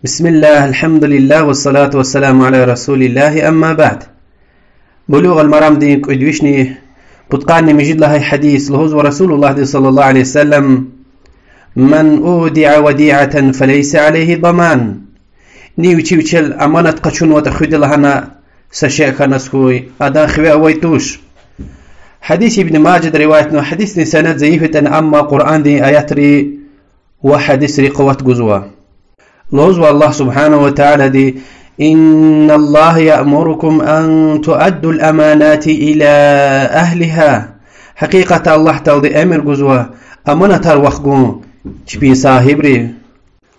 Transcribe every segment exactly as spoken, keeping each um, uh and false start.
بسم الله، الحمد لله، والصلاة والسلام على رسول الله، أما بعد. Булугъ аль-Марамдин кӀуьд вишни пудкъанни муьжуьд лагьай гьадис. Лугьузва Расулуллагьди صلى الله عليه وسلم: من أودع وديعة فليس عليه ضمان. Ни вичи вичел аманат къачунватӀа хуьда лагьана, са шей хьаназ хьуй, адан хиве авай туш. Гьадис Ибн Мажада риваятнава, гьадисдин сенед зайиф ятӀани, амма Къуръандин аятри ва гьадисри къуват гузва. Лугьузва Аллагь سبحانه وتعالىди: إن الله يأمركم أن تؤدوا الأمانات إلى أهلها. Гьакъикъатда Аллагь Таалади эмир гузва аманатар вахгун чпин сагьибрив.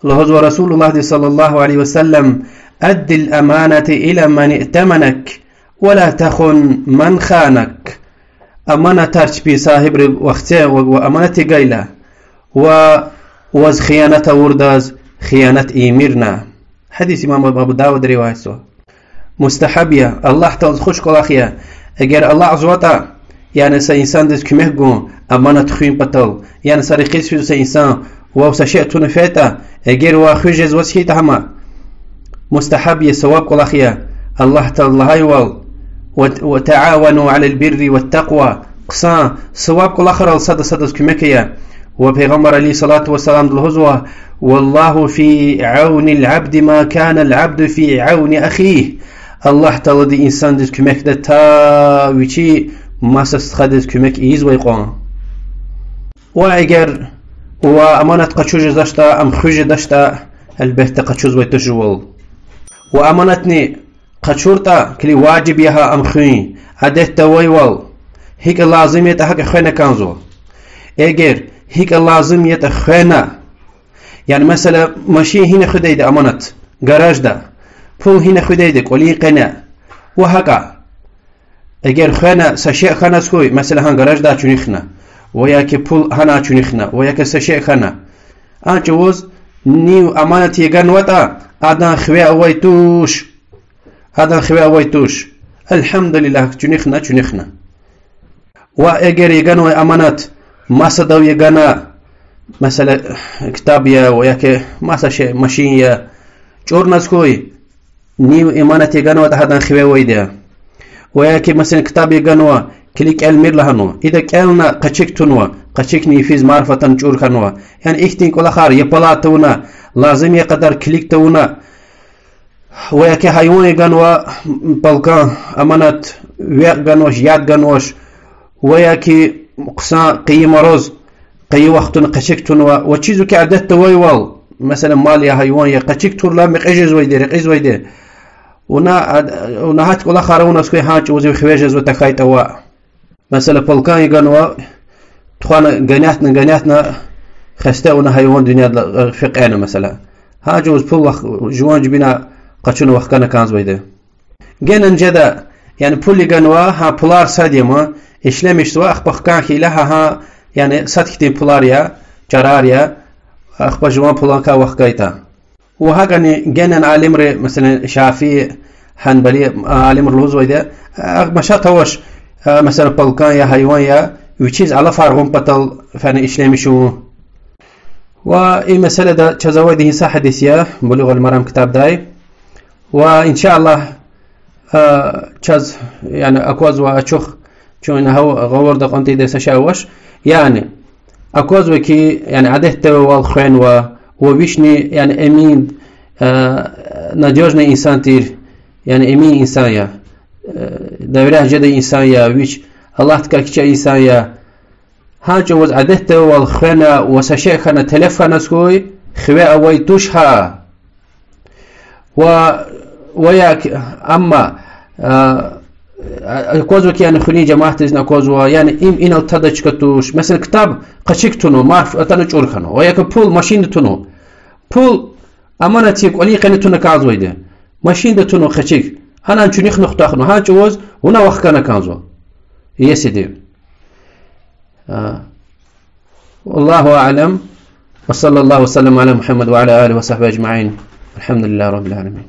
Лугьузва Расулуллагьди صلى الله عليه وسلم: أد الأمانة إلى من ائتمنك ولا تخن من خانك. Аманатар чпин сагьибрив вахце ва, ва аманат ягайла, ва ваз хиянат авурдаз хиянат ийимирна. Гьадис имам Абу Давуда риваятзава. Мустагьаб я, Аллагь Тааладиз хуш кӀвалах я, эгер алакьзаватӀа, яни са инсандиз куьмек гун аманат хуьн патал, яни са рекьиз физва са инсан, вав са шей туна фейитӀа, эгер ваз хуьз жезваз хьайитӀа гьам, мустагьаб я, саваб кӀвалах я. Аллагь Таалади лагьайвал: وتعاونوا على البر والتقوى. Хъсан, саваб кӀвалахрал сада садаз куьмек ая. Ва Пайгъамбар عليه الصلاة والسلام лугьузва: والله في عون العبد ما كان العبد في عون أخيه. Аллагь Таалади инсандиз куьмекда та вичи маса стхадиз куьмек ийизвай кьван. Ва эгер ваз аманат къачуз жезвачтӀа, ам хуьз жедачтӀа, гьелбетда, къачузвай туш жувал. Ва аманатни къачуртӀа, килиг, важиб я гьа ам хуьн, адетда авайвал, гьикӀ лазим ятӀа, гьакӀ хвена кӀанзава. Эгер гьикӀ лазим ятӀа хвена, яни, месела, машин гьина хуьдайди аманат, гаражда, пул гьина хуьдайди кӀвалин къене, ва гьакӀа. Эгер хвена са шей хьаназ хьуй, месела, гьа гараждай чуьнуьхна, ва я ки пул гьана чуьнуьхна, ва я ки са шей хьана, а чӀавуз нив аманат яганватӀа, адан хиве авай туш. Адан хиве авай туш. الحمد لله, чуьнуьхна, чуьнуьхна. Ва эгер яганвай аманат масадав ягана, месела, ктаб я, ва я ки маса шей, машин я, чӀурназ хьуй, нив аманат яганватӀа, гьадан хиве авайди я. Ва я ки, месела, ктаб яганва, килиг, кӀелмир лагьанва. Ида кӀелна, къачук тунва, къачукни йифиз марф атана чӀур хьанва. Яни ихьтин кӀвалахар, япалар тавуна, лазим я къадар килиг тавуна. Ва я ки гьайван яганва, полкан, аманат, векь ганвач, яд ганвач, ва я ки хъсан къайи мороз, къайи вахтунда къачук тунва, ва чизва ки адетда авайвал, месела, мал я, гьайван я, къачук турла мекьи жезвайди, рекьизвайди. Вуна, вуна гьат кӀвалахар авуназ хьуй, гьа чӀавуз ви хиве жезва, тахьайтӀа ваъ. Месела, полкан яганва, тухвана ганятна, ганятна, хесте авуна, гьайван дуьньядилай фекьена, месела. Гьа чӀавуз пул вах-, жуван жибинай къачуна вахкана кӀанзавайди. Генани жеда, яни пул яганва, гьа пулар сад я ман, ишлемишзава, ахпа хкан хьайила, гьа, гьа, яни сад хьтин пулар я, чарар я, ахпа жуван пуланкай вахкайтӀа. Ва гьакӀни генани алимри, месела, Шафии, Гьанбали алимри лугьузвайди я, а, машат авач, а, месела, полкан я, гьайван я, вичиз алафар гъун патал фена ишлемиш авун. Ва и меселада чаз авайди гьа са гьадис я Булугъ аль-Марам ктабдай. Ва, إن شاء الله, а, чаз, яни, аквазва ачух, чун гьа гъавурда кьун тийидай са шей авач. Яни аквазва ки, яни, адетда авайвал хвенва, ва вични, яни, эмин, а, надёжный инсан тир, яни эмин инсан я, доверять жедай инсан я вич, Аллагьдикай кичӀе инсан я. Гьа чӀавуз адетда авайвал хвена ва са шей хьана, телеф хьаназ хьуй, хиве авай туш гьа. Ва, ва я ки, амма, а, аквазва ки, яни хуьруьн жемятдизни аквазва, яни им инал тадай чка туш. Месела, ктаб къачук тунва, марф атана чӀур хьанва. Ва я ки пул машинда тунва. Пул аманат я, кӀвалин къене туна кӀанзавайди. Машинда тунва къачук. Гьанани чуьнуьхна хутахнава, гьа чӀавуз вуна вахкана кӀанзава. Иесиди. والله أعلم، وصلى الله وسلم على محمد وعلى آله وصحبه أجمعين. الحمد لله رب العالمين.